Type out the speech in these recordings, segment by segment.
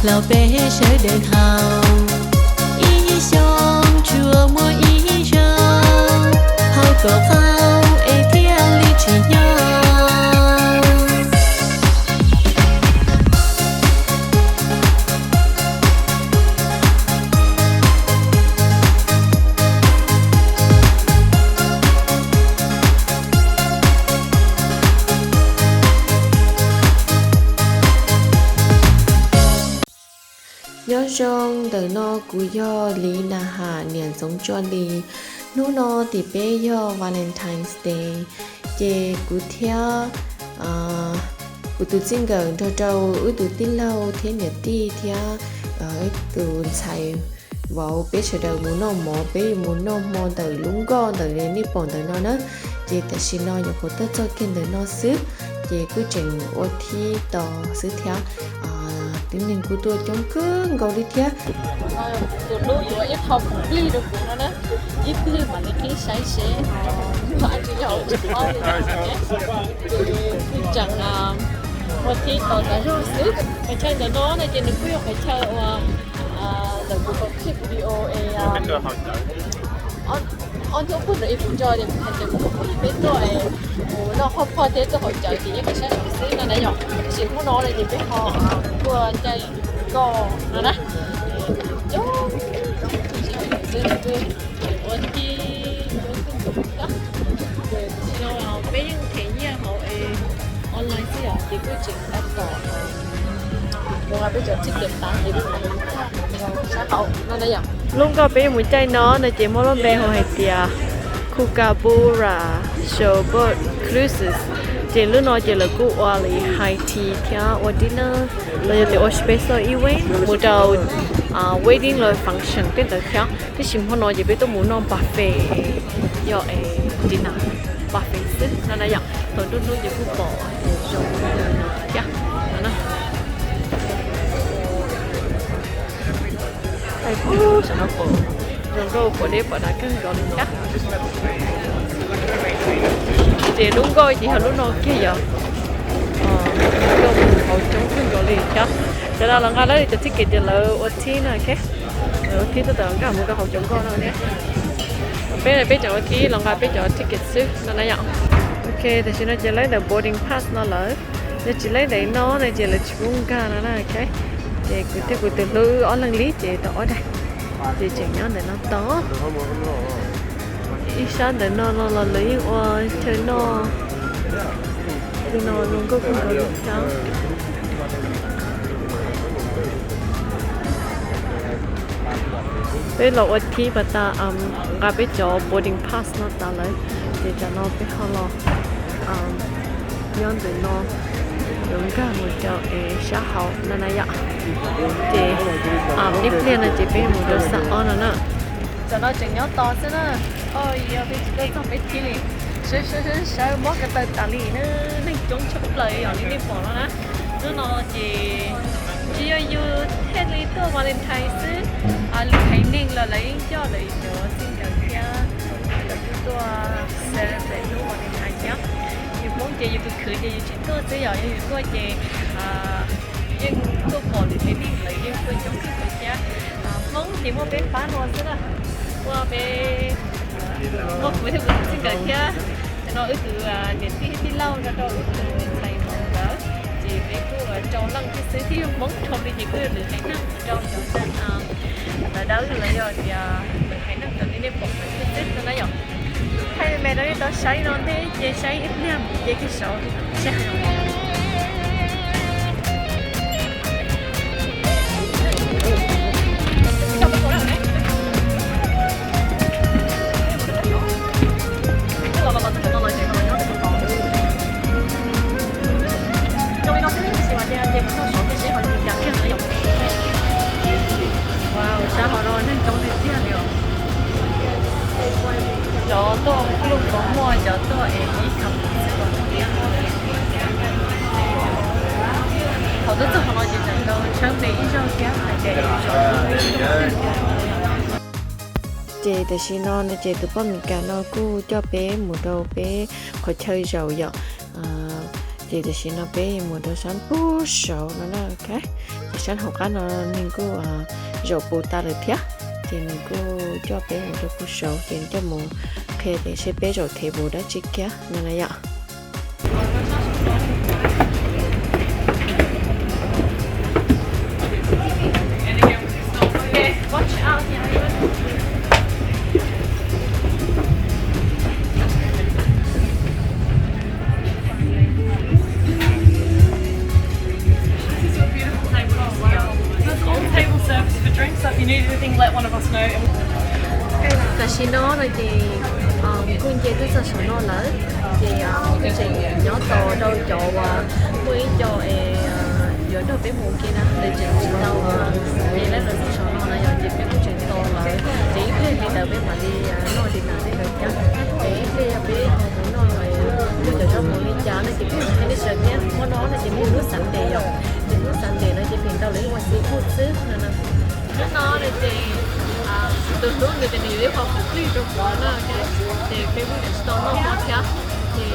los peb sawv daws haus. Ib xyoos tsuas muaj ib zaug, haus kom qaug es thiaj li tsis nyob. Nyob zoo, ntawm no kuv yog Lis Nas Ham niam Ntxoov Tsua Lis. Hnub no tim peb yog Valentine's Day, ces kuv thiab kuv tus txij nkawm nrog rau wb tus tij laug thiab niam tij thiab ib tus ntxhais vauv, peb sawv daws mus noj mov, peb yuav mus noj hmo ntawm lub nkoj ntawm nej pom ntawm no na. Ces tam sim no nyuam qhuav tuaj txog kiag ntawm no xwb, ces kuj tseem ua thib tos xwb thiab. Tib neeg kuj tuaj coob kawg nkaus li thiab. Tus hlub yuav ib qho plig rau kuv no na, ib pliag mam li qhib saib seb yog dab tsi yog tsis paub li na. Ces kuj tseem ua thib tos tas zog xwb. Qhov chaw ntawm no no ces nws kuj yog qhov chaw uas ntawm kuv kom clip video es ob hnub puag ntawd kuv tso ces kuv hais tias kuv phooj ywg peb tuaj es mus noj hoj phoj thiab tuaj haus cawv ces yeej qhov sab saud xwb no na yom. Tab sis hnub no no ces peb ho tuaj caij nkoj no na. Coob coob xwb, ua thib coob kawg nkaus li. Tam sim no peb yeej them nyiaj hauv online xwb yom, ces kuj tseem tab tom mus nqa peb cov ticket tas ces kuj sab hauv no na yom. Lub nkoj peb yuav mus caij no no ces muaj lub npe hu hais tias Kookaburra Showboat Cruises. Ces lub no ces lawv kuj ua li high tea thiab ua dinner los yog tias ua special event mus rau wedding los function tej ntawd thiab. Tab sis hmo no ces peb tuaj mus noj buffet, yog dinner buffet xwb no na yom. Thaum nruab hnub ces kuj pom zoo thiab no. Hais pub saum no pom zoo nkauj pom deb pom dav kawg nkaus li thiab. Ces lub nkoj ces yog lub no kiag yom. Nkoj mus haus coob kawg nkaus li thiab. Sawv daws los nqa lawv cov ticket ces lawv ua thib no, lawv ua thib tuaj tawm nkaj mus nkaj haus cov nkoj no thiab. Peb peb cov ua thib los nqa peb cov ticket xwb no na yom. Ok, tam sim no ces laib ntawm boarding pass no lawm. Yog tsis laib ntawm no no ces lawv tsis pub nkag no na. Ces kuv thiab kuv tus hlub wb ob leeg li ces tau ob daim, ces tseem nyob ntawm no tos. Ib sab ntawm no no los lawv yeej ua chaw noj, chaw no zoo nkauj kawg nkaus li thiab. Peb los ua thib pas tas nqa peb cov boarding pass no tas lawm, ces tam no peb ho los nyob ntawm no yuav nkag mus rau es sab hauv no na yom. Ces ib pliag no ces peb mus rau sab ob no na. Tam no tseem nyob tos xwb na. Yog peb tsis tuaj txog peb thiaj li sawv sawv sawv mob ko taw tas li na. Neeg coob tshaj plaws yom li nej pom no na. Hnub no ces tsis yog yus thiaj li tuaj Valentine xwb, lwm haiv neeg los lawv yeej coj lawv cov txij nkawm thiab lawv kuj tuaj celebrate hnub Valentine thiab. Yus Hmoob ces yus khwv khwv ces yus tsis tuaj xwb yom, yog yus tuaj ces yeej tuaj pom lwm haiv neeg lawv yeej tuaj coob kawg nkaus thiab. Hmoob ces muaj peb pab no xwb na, muaj peb, muaj kuv thiab kuv tus txij nkawm thiab. Tam no wb tus niam tij tij laug nrog rau wb tus niam ntxhais nkawd, ces peb kuj rau leej thiab xwb, thiab yog Hmoob dhau li ces kuj yog lwm haiv neeg rau cov ntawv dawb los yog tias lwm haiv neeg raws li nej pom thiab xwb no na yom. Thaij me rau nej tau saib no ntej ces saib ib pliag mus ces kiag saud seb hais no. Sab hauv no neeg coob tiag tiag li os. Cov tuaj kluj kaus muaj, cov tuaj es ib kham xwb los tiag. Thaum tuaj txog qhov no ces tseem tau tshawb npe ib zaug thiab hais tias Ces tam sim no no ces tus poj Meskas no kuj coj peb mus rau peb qhov chaw zaum yom. Ces tam sim no peb mus rau sab pem saud no na. Ces sab hauv qab no nws kuj zaum pus tas lawm thiab, ces nws kuj coj peb mus rau pem saud, ces nws coj mus qhia tias seb peb zaum table dab tsi kiag no na yom. Tam sim no no ces kuj nce twb txog saum no lawm, ces kuj tseem nyob tos rau cov uas muaj ib co es yuav nrog peb mus ua ke na, lawv tseem tsis tau nce lawv txog saum no na yom, ces peb kuj tseem tos lawv, ces ib pliag li ntawd peb mam li noj li ntawd thiab. Ces ib pliag yog peb mus noj muaj cov zaub mov li cas no ces peb mam li sawv thiab. Hmo no no ces muaj lub Sunday yom, ces lub Sunday no ces pem ntau lawv ua seafood xwb no na. Hnub no no ces tus hlub nws tias nws yuav ib qho kuv plig rau kuv no, ces peb kuj tsis tau noj hmo thiab, ces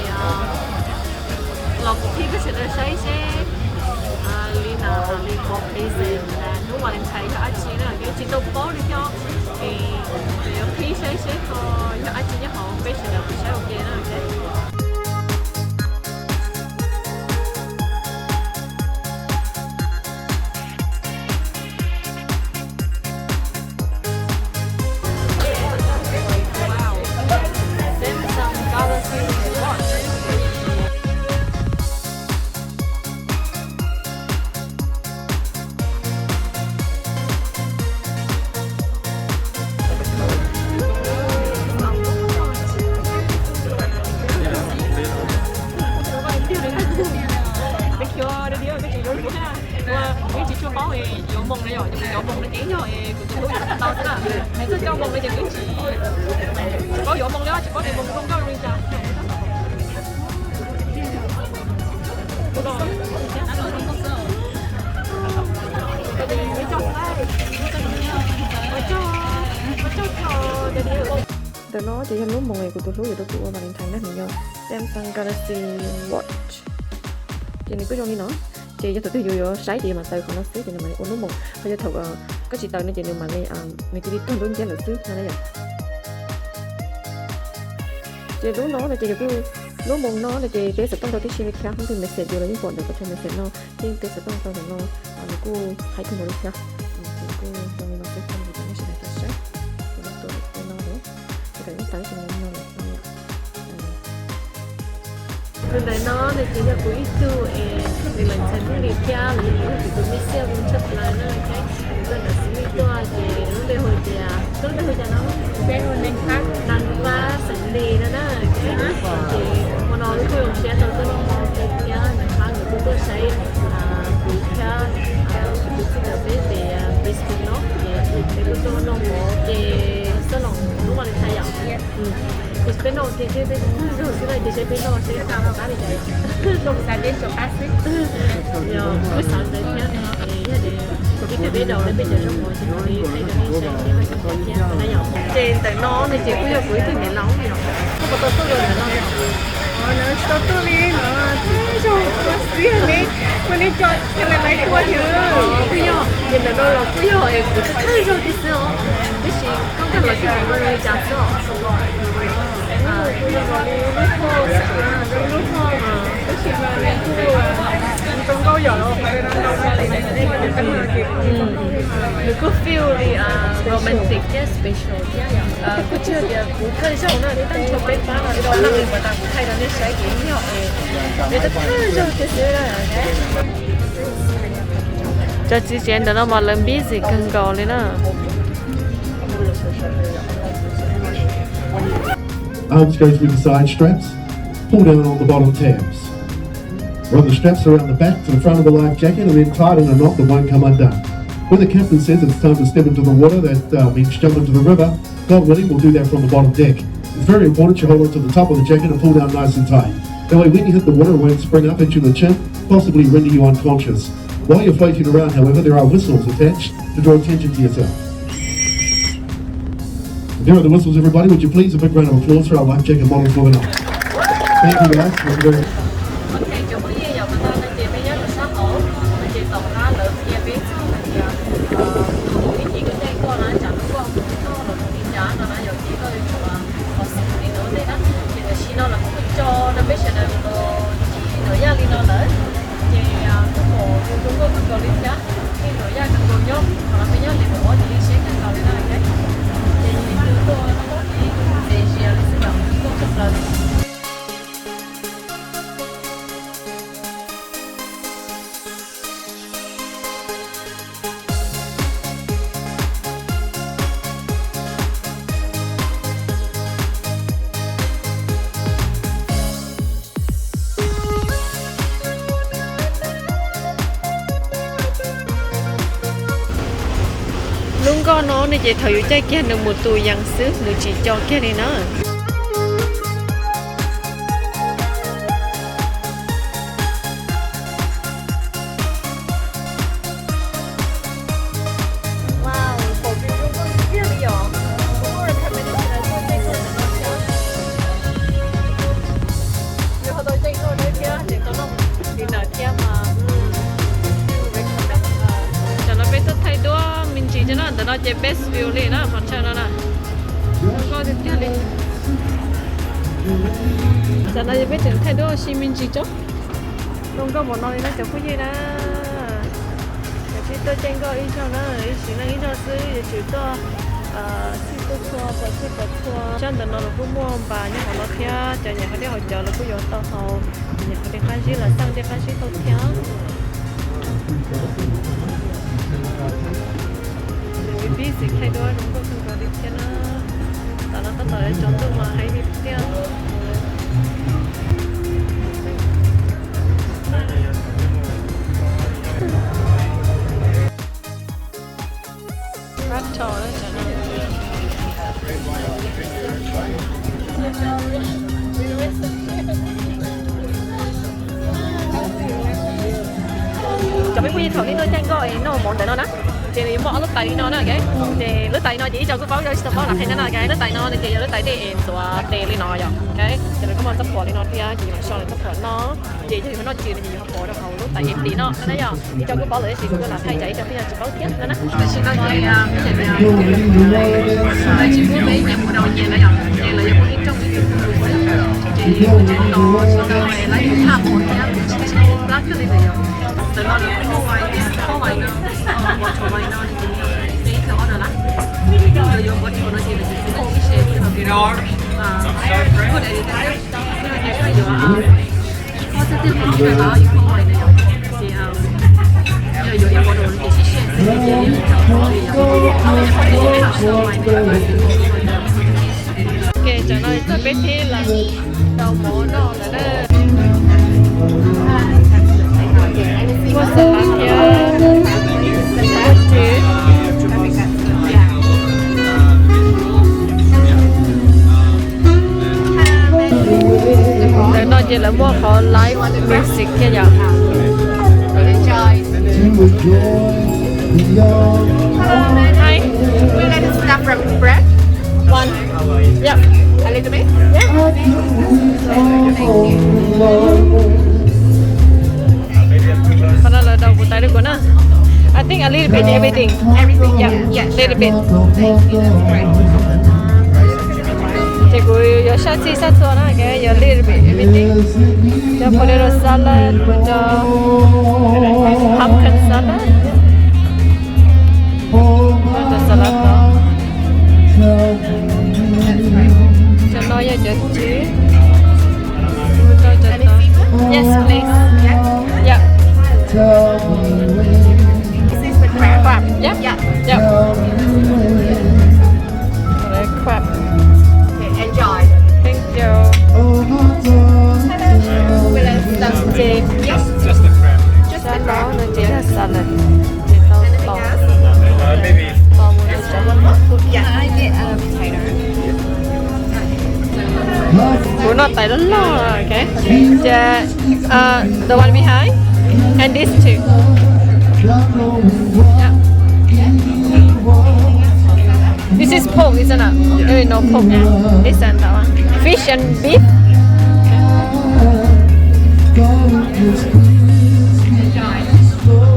los kuv plig peb sawv daws saib seb li no li pom pes hnub Valentine yog dab tsi na, ces tsis tau paub li thiab, es yuav plig saib seb ho yog dab tsi nyob hauv, peb sawv daws kuj saib ua ke na. Yeej tsis tshua paub yuav moos na yom, ces kuv cov moos no ces yog kuv tus hlub yuav tau xwb na. Txog coj moos no ces kuv tsis paub yuav moos li, tsis paub tias moos zoo nkauj li cas. Ntawm no ces yog lub moos kuv tus hlub yuav rau kuv ua Valentine na, nws yog Samsung Galaxy Watch. Ces nws kuj zoo li no, ces yog thaum twg yus yuav saib ces yus mam taws qhov no xwb ces nws mam li ua lub moos, ho yog thaum koj tsis taws no ces nws mam li, nws cia li tuag nruab nciab lawm xwb no na yom. Ces lub no no ces yog kuj, lub moos no no ces peb xov tooj tau tib si li thiab, hnub twg message yus los yeej pom ntawm qhov chaw message no, yeej peb xov tooj tau ntawm no, nws kuj haib kawg nkaus li thiab. Ces kuj zoo li no xwb, nej sawv daws tau saib, ces no tuaj li no lawm, ces kom nej taws ces no lawm. Tus ntawm no no ces yog kuv ib tug es nws los ntxhais Hmoob Lis thiab los yog kuv tus me xiaj zoo tshaj plaws na. Nws tuaj ntawm Xeev Lis tuaj ces lub npe hu tias, koj lub npe hu cas no? Naj Fab Xeev Lis no na. Ces hmo no wb kuj zoo siab tau tuaj noj mov thiab, Naj Fab nkawd kuj tuaj saib kuv thiab kuv tus txij nkawm peb pem Brisbane no, ces peb kuj tuaj noj mov ces xab noom lub Valentine yom. Ces peb noj ua ke thiab, peb kawg zog xwb na, ces seb peb noj seb qab li cas yom. Noj xav deb tso qab xwb. Yog kuj xav ntawd thiab, es yog tias ib pliag peb daus li peb cov zaub mov ces mam li thaij rau nej saib thiab, thiab na yom. Ces ntawm no no ces kuj yog kuv ib tug niam laus yom. Koj puas tau tuaj los ntawm no? Tsis tau tuaj li no, tib zaug xwb ne, kuv li coj coj lais lais tuaj yom. Kuj yog, ces ntawm no los kuj yog es kuv thawj thawj zaug kiag xwb os, tab sis koj nkag los tsis pom zoo li cas xwb os. Kuj yog li lub hoj, lub hoj, tab sis mas nws kuj zoo nkauj yom. Nws kuj feel li romantic thiab special thiab yom. Kuj tsis yog tias kuv thawj zaug na, tag nrho peb pab no tau leej li mas tas kuv thaij rau nej saib ces yog es peb thawj zaug kiag xwb na. Cov txiv tsev ntawm no mas lawv busy kawg nkaus li na. Arms go through the side straps, pull down on the bottom tabs. Run the straps around the back to the front of the life jacket and then tie it in a knot that won't come undone. When the captain says it's time to step into the water, that uh, means jump into the river. God willing, we'll do that from the bottom deck. It's very important you hold onto the top of the jacket and pull down nice and tight. That way, when you hit the water, it won't spring up, hit you in the chin, possibly render you unconscious. While you're floating around, however, there are whistles attached to draw attention to yourself. There are the whistles, everybody. Would you please a big round of applause for our life jacket model for the night? Thank you, guys. Thank you very much. Lub nkoj no ne ces thaum yus caij kiag nws mus tus yees xwb, nws tsis co kiag li na. Tam no peb tuaj thaij duab me ntsis tso na, ntawm no ces best view li na, qhov chaw no na. Zoo nkauj tiag tiag li. Tam no ces peb tseem thaij duab ua si me ntsis tso. Zoo nkauj npaum no li na cov phooj ywg na. Kav tsij tuaj caij nkoj ib zaug na, ib sim neej ib zaug xwb, yuav tsum tuaj txhij tuaj txhua, pov txhij pov txhua. Sab ntawm no los kuj muaj npas nyob hauv no thiab, cov nyam qhov dej hauv cawv los kuj yuav tau haus, nyam qhov dej qab zib los xaj dej qab zib tau thiab. Busy thaij duab zoo nkauj kawg nkaus li thiab na. Tam no tab tom tsaus ntuj mas heavy tiag. Cov peb phooj ywg thaum nej tuaj caij nkoj es noj mov ntawm no na, ces nws yuav muaj ob lub tais li no na, ok. Ces lub tais no ces ib co kuj paub, ib co tsis tau paub lam qhia na, ok. Lub tais no ces yog lub tais dej es ntxuav tes li no yom, ok. Ces nws kuj muaj txoj phuam li no thiab, ces yus mam so nws txoj phuam noj. Ces yog yus noj tsis no ces yus ho pov rau hauv lub tais empty no na yom. Ib co kuj paub lawm tab sis kuv kuj lam thaij tsam ib co pheej yog tsis paub thiab no na. Tam sim no ces, ces tsis muaj peb nyias mus rau nyias na yom, ces lawv yuav muaj ib rooj ib tug xwb, ces mus tsev no sawv daws lawv yuav tham mus thiab, plab kawg li lawm yom. Ntawm no lawv kuj muaj tais khaub tais no, bottle tais no, peb ib tug order na. Lawv yuav bottle no ces lawv yuav khaub ib se xwb no, put anything. Xwb no ces koj yuav, koj xwb twg khaub tais no, yuav khaub tais no yom. Ces yog yuav ib bottle no ces sib se xwb ces, ces, ces, ces, Ok, tam no txog peb thib los tau mov noj lawm na. Muaj salad thiab. Ntawm no ces lawv muaj qhov live music thiab yom. Hi. Would you like to start from bread? One. Yep. A little bit? Yeah. Qhov no lawv dob kuv tais rau kuv na. I think a little bit everything. Everything? Yeah, yeah, little bit. Ces kuv yuav saj txhij saj txhua na, okay, yuav little bit everything. Cov potato salad, kuv cov pumpkin salad. Cov salad no. Cov no yog cov txiv. Kuv cov no. Yes, please. Yep. Crab. Yep. Yep. Crab. Okay, enjoy. Thank you. Yes. Just the crab. Just the crab. Anything else? Uh, maybe. Yeah. Can I get a potato? Kuv noj tais loj loj, okay. Ces, uh, the one behind and this two. Yeah. This is pork, isn't it? There is no pork. Yeah. This and that one. Fish and beef.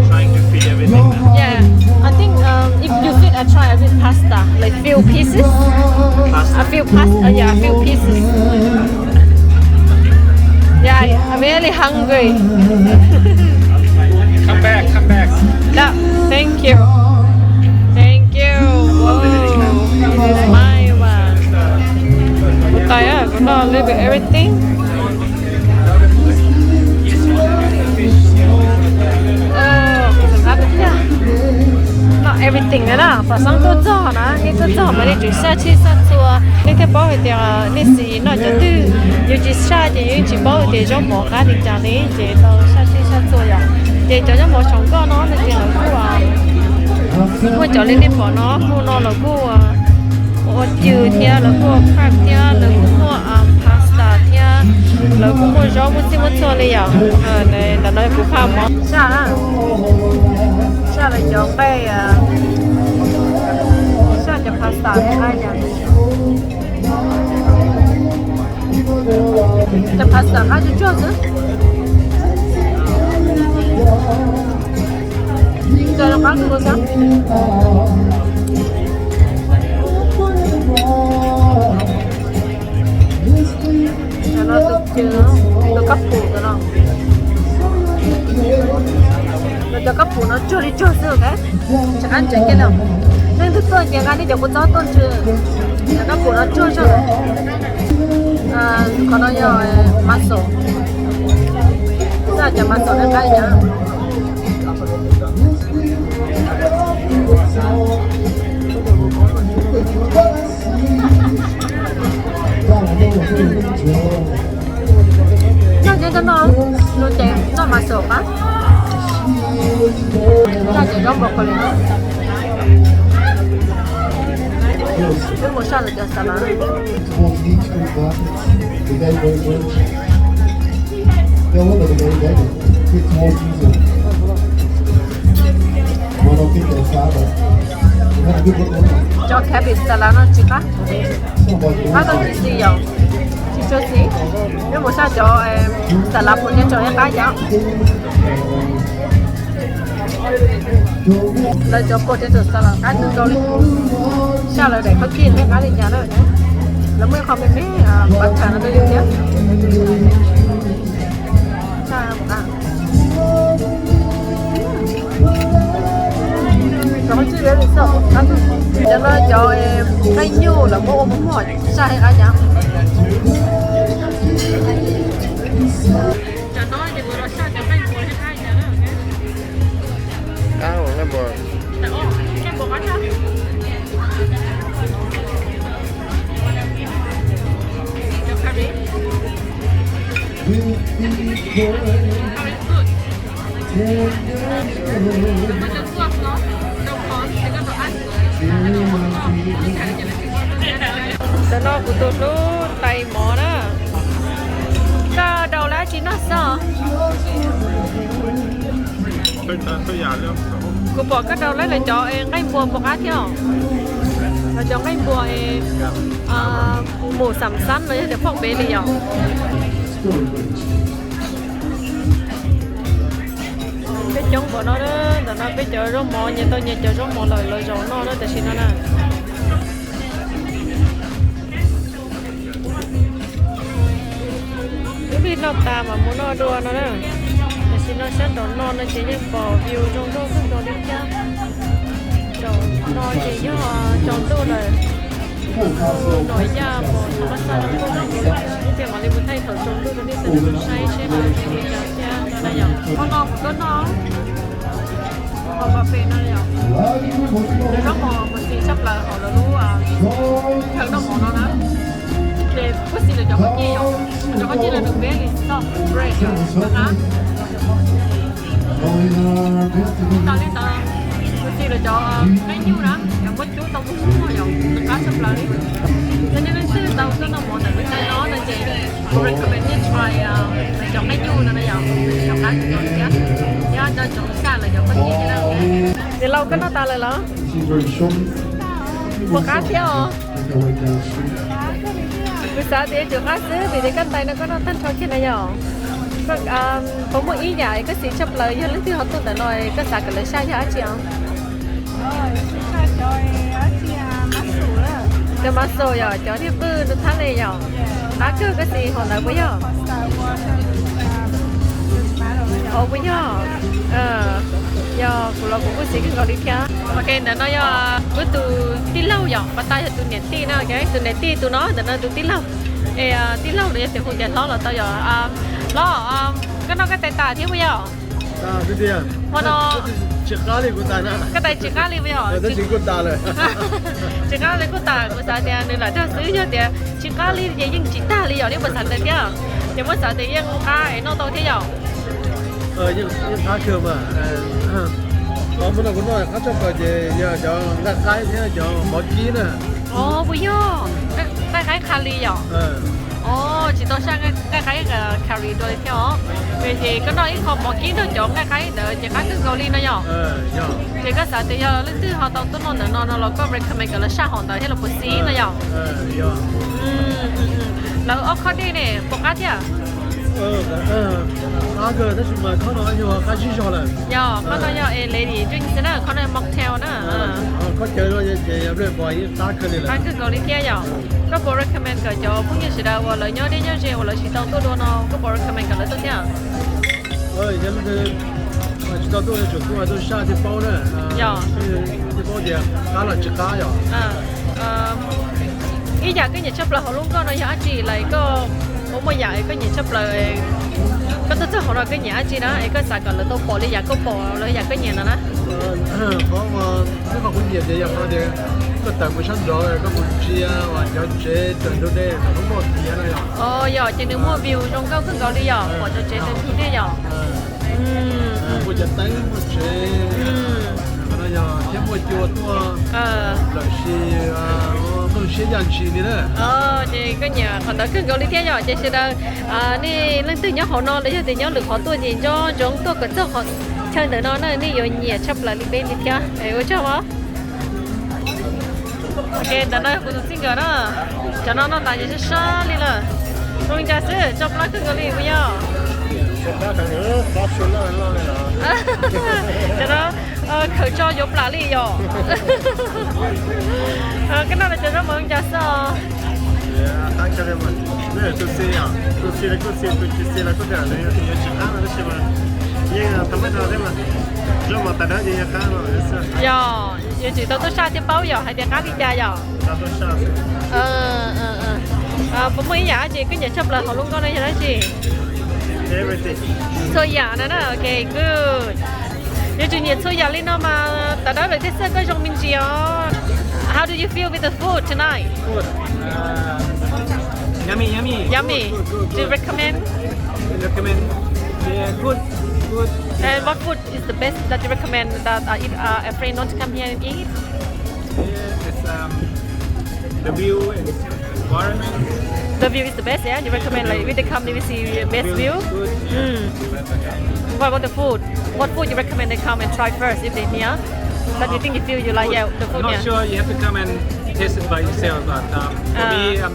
Trying to fit everything now. Yeah, I think, um, if you fit, I try a bit pasta, like few pieces. Pasta? A few pasta, yeah, a few pieces. Yeah, I'm really hungry. Come back, come back. No, thank you. Thank you. Wow, this is my one. Kuv tais, kuv noj a little bit everything. Noj everything na, pom xeeb tuaj txog na, nej tuaj txog mas nej tsum saj txhij saj txhua, nej thiaj paub hais tias nej xis noj cov twg. Yus tsis saj ces yus yeej tsis paub hais tias zaub mov qab li cas li, ces tau saj txhij saj txhua yom. Ces cov zaub mov saum nkoj no no ces lawv kuj Muaj cov li nej pom no, hauv no lawv kuj ua cw thiab, lawv kuj ua crab thiab, lawv kuj muaj pasta thiab, lawv kuj muaj zaub muaj txhij muaj txhua li yom. Ntawm no kuv pha mov saj na, saj lawv cov nqaij, saj cov pasta thiab. Cov pasta qab tsuag tsuag xwb. Cov no qab tsuag xwb. Cov no tus cw, tus kab pum ntawm no. Cov kab pum no tsuag li tsuag xwb, ok. Tsis qab ntsev kiag li. Leej twg tuaj ces nqa nej cov kua txob tuaj ntsw. Cov kab pum no tsuag zog. Qhov no yog mussel. Xav cov mussel nej qab li cas. Noj nyob cov no, nws ces noj mussel qab. Noj ces zaub npaum ko li. Wb mus saj lawv cov salad. Cov cabbage salad no tsis qab, qab tau tsis xis yom, tsis tshua xis. Wb mus saj cov salad potato qab yom. Lawv cov potato salad qab kawg nkaus li. Saj lawv daim khaub cij thiab qab li cas na. Lawv muaj ib qho me me butter no rau yus thiab. Cov no cov nqaij nyuj lawv muab ua muag muag saj thiab qab yom. Cov no ces kuv los saj cov nqaij npua thiab qab yom. Tam no kuv tus hlub tais mov na. Koj daus lawm tsis noj xwb? Kuv pom koj daus lawm lawv cov nqaij npua npua qab thiab. Lawv cov nqaij npua mus xam xab los yog tias phoj pem li yom. Peb coob npaum no, ntawm no peb cov zaub mov nyias tau nyias cov zaub mov lawm lawv zaum noj na tam sim no na. Ib pliag noj tas mam mus noj dua no na. Tam sim no sab nraum no no ces yeej pom view zoo nkauj kawg nkaus li thiab. Nraum no ces yog tsaus ntuj lawm. Nov yaj mus thov pab xa zoo nkauj kawg nkaus li thiab. Ib pliag mam li mus thaij thaum tsaus ntuj rau nej sawv daws tau saib seb nws zoo li cas thiab no na yom. Qhov no kuv tuaj noj. Qhov pem no yom, lawv zaub mov mas xis tshaj plaws hauv lawv lub chaw noj mov no na. Ces kuj xis lawv cov khaub ncaws yom, cov khaub ncaws no nws very soft bread yom, nws qab. Tau li ntawd, kuj xis lawv cov nqaij nyuj na, yog muab cub tau muag muag yom, nws qab tshaj plaws li. Yog nej leej twg tau tuaj noj mov ntawm lub chaw no no ces kuv recommend nej try lawv cov nqaij nyuj no na yom, cov qab kawg nkaus thiab. Yog nco ntsoov saj lawv cov khaub ncaws thiab na. Niam laus, koj noj tas lawm los? Puas qab thiab os? Kuv xav tias yuav tsum qab xwb vim tias koj ntais no koj noj tag nrho kiag na yom. Puas muaj ib yam koj xis tshaj plaws yog leej twg ho tuaj ntawm no koj xav kom lawv saj yog dab tsi os? Cov mussel yom, cov niag pwj no thab li yom. Qab kawg koj xis hauv ntawd puas yog? Puas yog? Yog kuv los kuv kuj xis kawg nkaus li thiab. Ok, ntawm no yog wb tus tij laug yom, pas tas yog tus niam tij na, tus niam tij tus no, ntawm no tus tij laug. Es tij laug no yog tias hu tias hlob los tau yom. Hlob, koj noj koj tais tas thiab puas yog? Hmo no koj tais tsis qab li puas yog? Tsis qab li kuj tas, kuv xav tias nws lam dag xwb, yog tias tsis qab li ces yeej tsis tag li yom, nej puas xav ntawd thiab? Ces muab xav tias yeej qab es noj tau thiab yom. Yeej qab kawg mas. Hmo no kuv noj qab tshaj plaws ces yog cov nqaij qaib thiab cov mov kib na. Os, puas yog nqaij qaib curry yom? Os, tsis tau saj nqaij qaib curry dua li thiab os. Vim ces koj noj ib qho mov kib nrog cov nqaij qaib ntawd ces qab kawg nkaus li no yom? Ces koj xav tias yog leej twg ho tau tuaj noj ntawm no no los koj recommend kom lawv saj hauv ntawd thiab los puas xis no yom? Lawv ob khob dej ne puas qab thiab? Qab kawg tab sis mas khob no yog qab zib zog lawm. Yog, khob no yog es lady drink xwb na, khob no mocktail na. Khob cawv no ces yog Red Bull yeej qab kawg li lawm. Qab kawg nkaus li thiab yom. Koj puas recommend kom cov phooj ywg sawv daws uas lawv nyob deb nyob ze uas lawv tsis tau tuaj dua no, koj puas recommend kom lawv tuaj thiab? Yog leej twg tsis tau tuaj tseem tuaj tuaj saj thiaj paub na. Yog. Thiaj paub tias qab los tsis qab yom. Ib yam koj nyiam tshaj plaws hauv lub nkoj no yog dab tsi, lawv koj puas muaj yam es koj nyiam tshaj plaws, koj tuaj txog hauv no koj nyiam dab tsi na es koj xav kom lawv tau pom li yam koj pom los yam koj nyiam no na? Qhov, ib qho kuv nyiam ces yog qhov tias koj tawm mus sab nraud koj mus ntsia uas cov tsev raws nraud dej thaum lub nkoj tiav no yom. Yog ces nws muaj view zoo nkauj kawg nkaus li yom, pom cov tsev raws nraud dej yom. Muaj cov teeb muaj tsev, qhov no yog thiab muaj cua tuaj lawm si, muaj siab yaj ntshis li na. Ces koj nyiam qhov ntawd kawg nkaus li thiab yom, ces sawv daws nej leej twg nyob hauv no los yog tias nyob lwm qhov tuaj ces nco ntsoov tuaj kom txog qhov chaw ntawm no na nej yuav nyiam tshaj plaws li peb li thiab. Ua tsaug os. Ok, ntawm no yog kuv tus txij nkawm na. Cov no noj tas ces sab sab li lawm. Zoo li cas xwb, tso plab kawg nkaus li puas yog? Cov no khaws tso yuav plam li yom. Koj noj cov zaub mov zoo li cas xwb os? Yog, yuav tsum tau tuaj saj thiaj paub yom hais tias qab li cas yom. Puas muaj ib yam dab tsi koj nyiam tshaj plaws hauv lub nkoj no yog dab tsi? Txhua yam na na, ok, good. Yuav tsum nyiam txhua yam li no mas tas dawb lawm thiaj xwb koj zoo me ntsis os. How do you feel with the food tonight? Yummy, yummy. Yummy. Do you recommend? Recommend. Yeah, good, good. And what food is the best that you recommend that uh, if uh, a friend want to come here and eat? Yeah, it's um, the view and environment. The view is the best, yeah? You recommend like if they come, they will see best view? Good, yeah. What about the food? What food you recommend they come and try first if they here? That you think you feel you like, yeah, the food, yeah. I'm not sure, you have to come and taste it by yourself, but um, for me, I'm,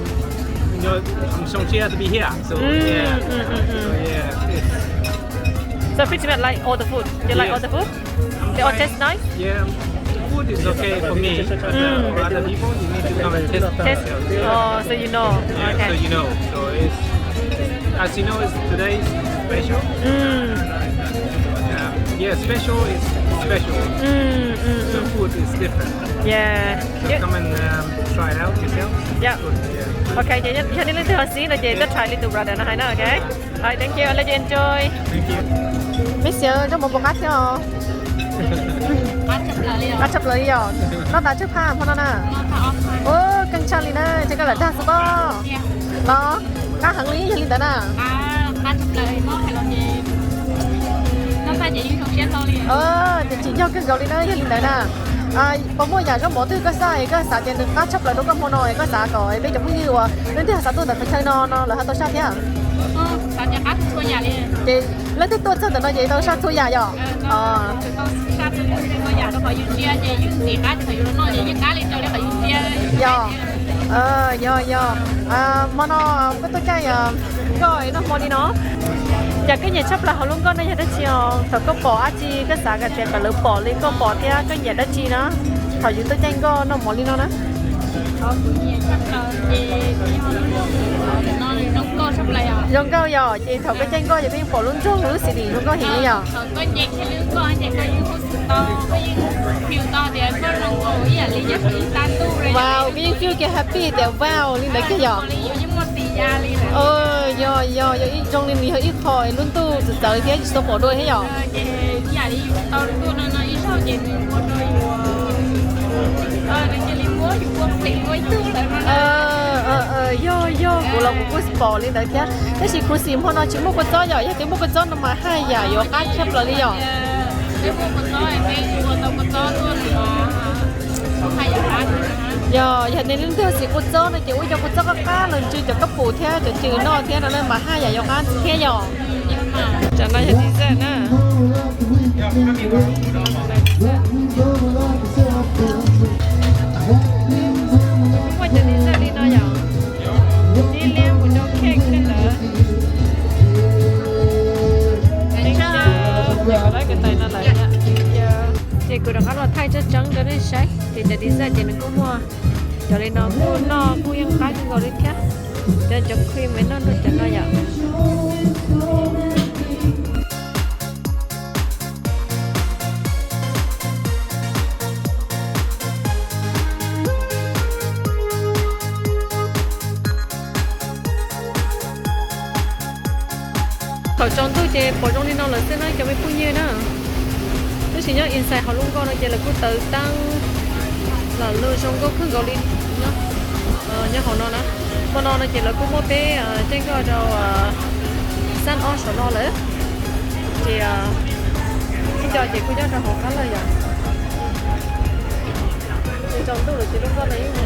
you know, I'm ชงเชียร์ to be here, so yeah. So yeah, it's So pretty much like all the food. You like all the food? They all taste nice? Yeah, the food is okay for me, but uh, for other people, you need to come and taste it yourself. Oh, so you know. Yeah, okay. So you know. So it's, as you know, it's, today is special. Yeah, special is special. The food is different. Yeah. So come and um, try it out yourself. Yeah. Good, yeah. Ok, ces yog nej leej twg ho xis no ces tuaj try li tus brother no hais na, ok. Alright, thank you, I'll let you enjoy. Thank you. Mej xav zaub mov puas qab thiab os? Qab tshaj plaws li yom. Noj tas tsawg phaj hmo no na? Ua, keej tshaj li na, ces koj lam dag xwb pob. Los, qab heev li yog li ntawd na. Ces tsim nyog kawg nkaus li na yog li ntawd na. Puas muaj yam zaub mov twg koj xav es koj xav tias nws qab tshaj plaws rau koj hmo no es koj xav kom peb cov phooj ywg uas leej twg xav tuaj ntawm qhov chaw no no lawv ho tau saj thiab? Ces leej twg tuaj txog ntawm no ces tau saj txhua yam yom? Yog, yog, yog. Hmo no koj tuaj caij nkoj noj hmo li no, yam koj nyiam tshaj plaws hauv lub nkoj no yog dab tsi os? Thaum koj pom dab tsi koj xav kom tias kom lawv pom li koj pom thiab koj nyiam dab tsi na? Thaum yus tuaj caij nkoj noj hmo li no na. Zoo nkauj yom, ces thaum koj caij nkoj ces koj yeej pom lub nroog lub city zoo nkauj heev li yom. Wow, koj yeej feel kiag happy tias wow li ntawd kiag yom. Yog, yog, yog ib zoo li nws yog ib qho lub ntuj txawv txawv thiab tsis tau pom dua thiab yom. Yog, yog, kuv los kuv kuj pom li ntawd thiab. Tab sis kuv xav hmo no tsis muaj kua txob yom, yog tias muaj kua txob no mas haj yam yuav qab tshaj plaws li yom. Yog, yog nej leej twg xis kua txob no ces ua ib co kua txob qab qab los ntsw cov kab pum thiab cov cw noj thiab no mas haj yam yuav qab thiab yog. Cov no yog dessert na. Muaj cov dessert li no yom. Tib liab mus rau cake thiab ntawd. Ces kuv rov qab los thaij tseeb tseeb rau nej saib ces cov dessert ces nws kuj muaj cov li no kuj noj kuj yeej qab kawg nkaus li thiab. Cov, cov cream noj nrog cov no yom. Thaum tsaus ntuj ces pom zoo li no lawm xwb na cov me phooj ywg na. Tab sis nyob inside hauv lub nkoj no ces lawv kuj taws teeb los luag zoo nkauj kawg nkaus li nyob hauv no na. Hmo no no ces lawv kuj muab peb caij nkoj rau xab ob saum no lawm. Ces ib co ces kuj nyob rau hauv qab lawm yom. Ces tsaus ntuj lawm ces lub nkoj no yeej mus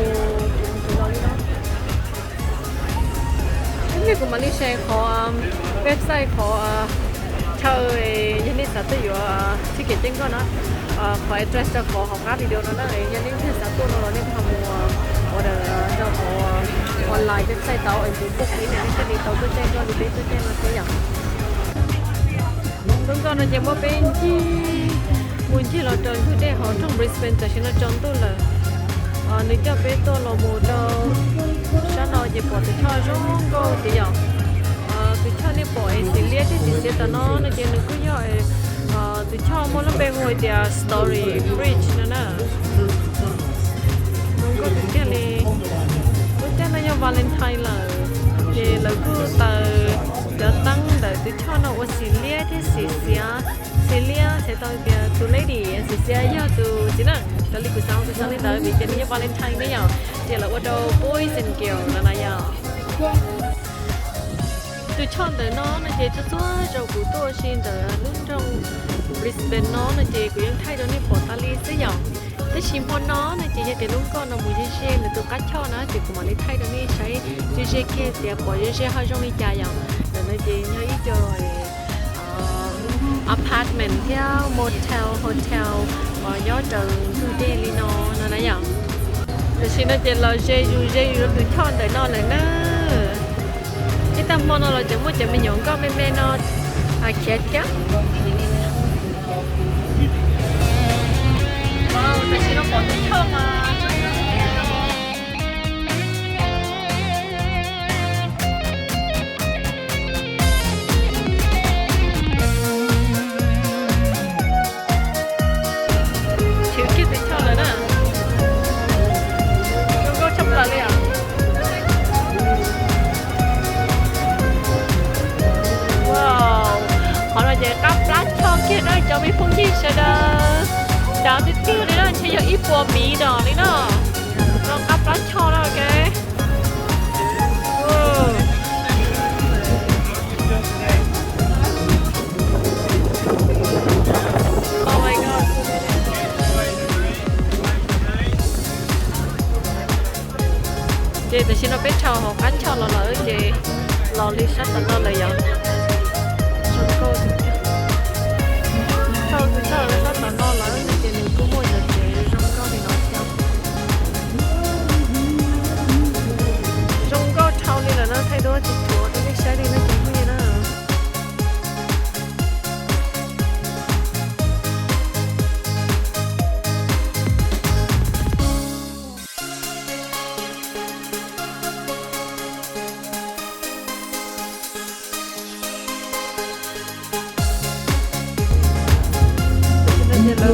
tsis los li no. Ib pliag kuv mam li share qhov website qhov chaw, yog nej xav tuaj yuav ticket caij nkoj na, qhov address rau qhov hauv qab video no na. Yog nej leej twg xav tuaj no los nej ho mus order rau qhov online website tau es mus book ib pliag nej thiaj li tau tuaj caij nkoj li peb tuaj caij no thiab yom. Lub nkoj no ces muab peb ncig mus ncig los raws ntug dej hauv nroog Brisbane tam sim no tsaus ntuj lawm. Nws coj peb tuaj los mus rau sab no ces pom tus choj zoo nkauj tiag yom. Tus choj nej pom es xim liab thiab xim xiav tom no no ces nws kuj yog tus choj muaj lub npe hu hais tias Story Bridge no na. Zoo nkauj tiag tiag li. Lub caij no yog Valentine lawm ces lawv kuj taws cov teeb ntawm tus choj no ua xim liab thiab xim xiav. Xim liab txhais tau tias tus lady, xim xiav yog tus txiv neej. Raws li kuv xav kuv xav li ntawd vim tias nws yog Valentine ne yom, ces lawv ua rau boys and girls no na yom. Tus choj ntawm no no ces txhua txhua zaus kuv tuaj ua si ntawm lub nroog Brisbane no no ces kuv yeej thaij rau nej pom tas li xwb yom. Tab sis hmo no no ces yog tias lub nkoj no mus ze ze ntawm tus qab choj na ces kuv mam li thaij rau nej saib ze ze kiag tias pom ze ze ho zoo li cas yom. Ntawm no ces yog ib co apartment thiab motel, hotel uas nyob raws ntug dej li no no na yom. Tam sim no ces los ze zus ze zus rau tus choj ntawm no lawm na. Ib tag hmo no los tseem muaj cov me nyuam nkoj me me no khiav thiab. Tam sim no pom tus choj mas khiav kiag tus choj lawm na. Zoo nkauj tshaj plaws li os. Wow, qhov no ces qab plab choj kiag na cov me phooj ywg sawv daws. Dav tiag tiag li na, ntshe yog ib puas miv dos li na. No qab plab choj na, ok. Ces tam sim no peb dhau hauv qab choj los lawm ces los li sab tom no lawm yom. Zoo nkauj, dhau tus choj los sab tom no lawm ces nws kuj muaj cov tsev zoo nkauj li no thiab. Zoo nkauj dhau li lawm na, thaij duab tsis tshua rau nej saib li na cov phooj ywg na. Tam sim no ces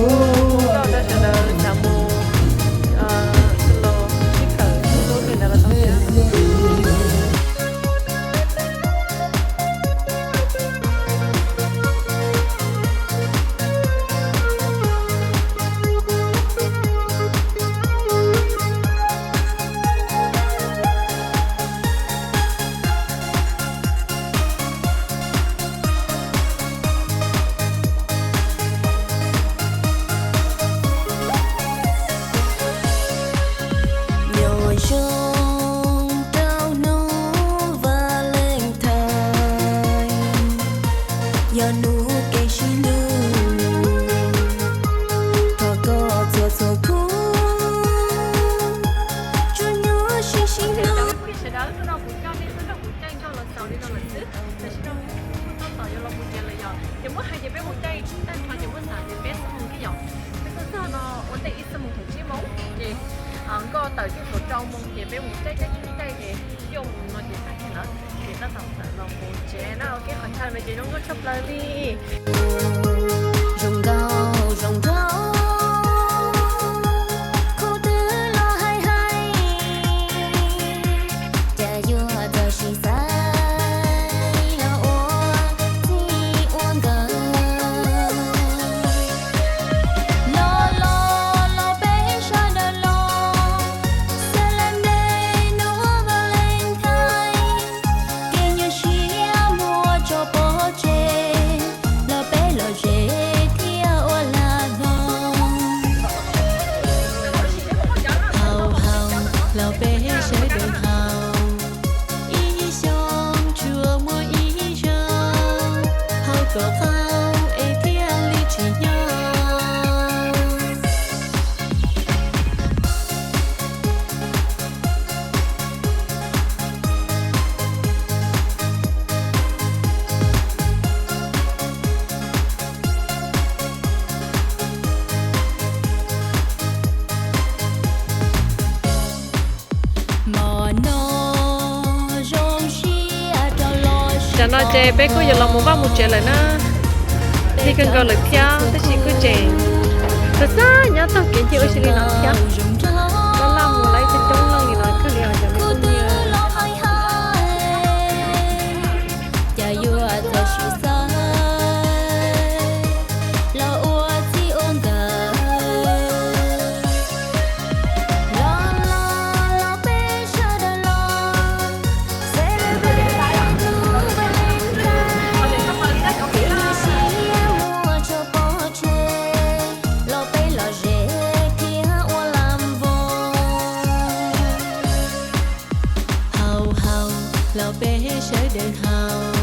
Tej ib xuab moos thaum tsib moos ces nkoj tawm kiag thaum rau moos ces peb mus caij caij caij caij ces yuav mus no ces tag kis lawm ces tab tom tawm los mus tsev na. Ua ke qhov chaw no ces zoo nkauj tshaj plaws li. Zoo nkauj zoo nraug, khub twg los hais hais, cas yuav txawj sis xaiv los ua txij ua nkawm. Los los los peb sawv daws los, celebrate hnub Valentine, kev nyuaj siab muab tso pov tseg, los peb lom zem thiab ua lag hmo. Haus haus los peb sawv daws haus, ib xyoos tsuas muaj ib zaug, haus kom qaug es thiaj li tsim nyog. Hmo no zoo siab rau los. Tam no ces peb kuj yuav los mus vaj mus tsev lawm na. Lig kawg nkaus lawm thiab tab sis kuj tseem xav xav nyob taug kev ncig ua si li no thiab. Laj laj mus lawm ib tug coob leej li no kawg li os cov me phooj ywg. Cas yuav txawj sis xaiv los ua txij ua nkawm. Los los los peb sawv daws los, celebrate hnub Valentine, kev nyuaj siab muab tso pov tseg, los peb lom zem thiab ua lag hmo. Haus haus los peb sawv daws haus,